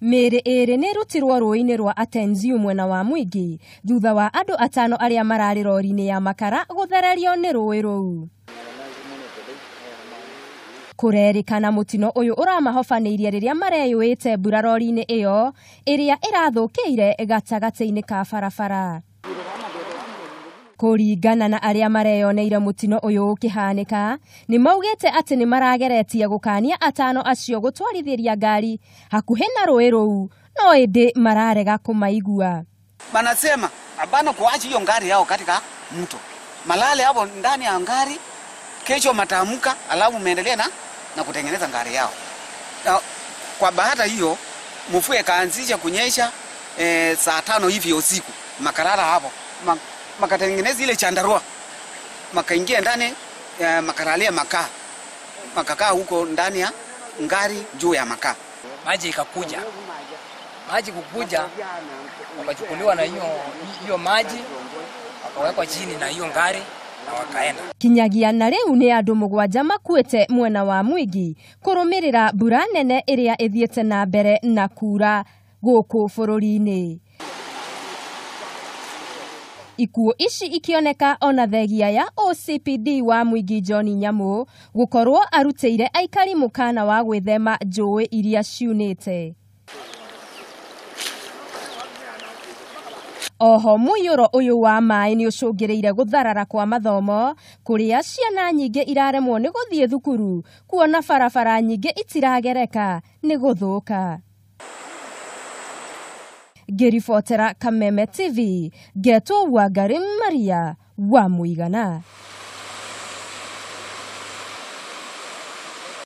Mĩĩrĩ ĩĩrĩ nĩ ĩrutirwo rũũĩ-inĩ rwa Atenziu mwena wa Mwingi thutha wa andũ atano arĩa mararĩ rori-inĩ ya makara gũthererio nĩ rũũĩ rũu. Kũrerĩkana mũtino ũyũ ũramahobanĩirie rĩrĩa mareyũĩte mbura rori-inĩ ĩyo ĩrĩa ĩrathũkĩire gatagatĩ-inĩ ka barabara. Kũringana na arĩa mareyoneire mũtino ũyũ ũkĩhanĩka, nĩ maugĩte atĩ nĩ marageretie gũkania atano acio gũtwarithĩria ngari hakuhĩ na rũĩ rũu, no ĩndĩ mararega kũmaigua. Wanasema hapana kuacha hiyo ngari yao katika mto, malale hapo ndani ya ngari, kesho mataamka, alafu meendelea na kutengeneza ngari yao. Na kwa bahati hiyo mvua ikaanzisha kunyesha saa 5 hivi usiku, makarara hapo makatengeneza ile chandarua, makaingia ndani, makaralia makaa, makakaa huko ndani ya ngari juu ya makaa. Maji ikakuja, maji kukuja wakachukuliwa na hiyo maji wakawekwa chini na hiyo ngari na wakaenda. Kinyagia na rĩu nĩ andũ 7 makuĩte mwena wa Mwingi kũrũmĩrĩra mbura nene ĩrĩa ĩthiĩte na mbere na kura gũkũ bũrũri-inĩ. Ikuũ ici ikioneka ona thegia ya OCPD wa Mwingi John Nyamu gũkorwo arutĩire aikari mũkana wa gwĩthema njũĩ iria ciunĩte. Oho mũiyũro ũyũ wa maĩ nĩ ũcũngĩrĩire gũtharara kwa mathomo kũrĩa ciana nyingĩ iraremwo nĩ gũthiĩ thukuru kuona barabara nyingĩ itiragereka nĩ gũthũka. Ngĩribotera Kameme TV, ngetwo Wangari Maria wa Mũigana.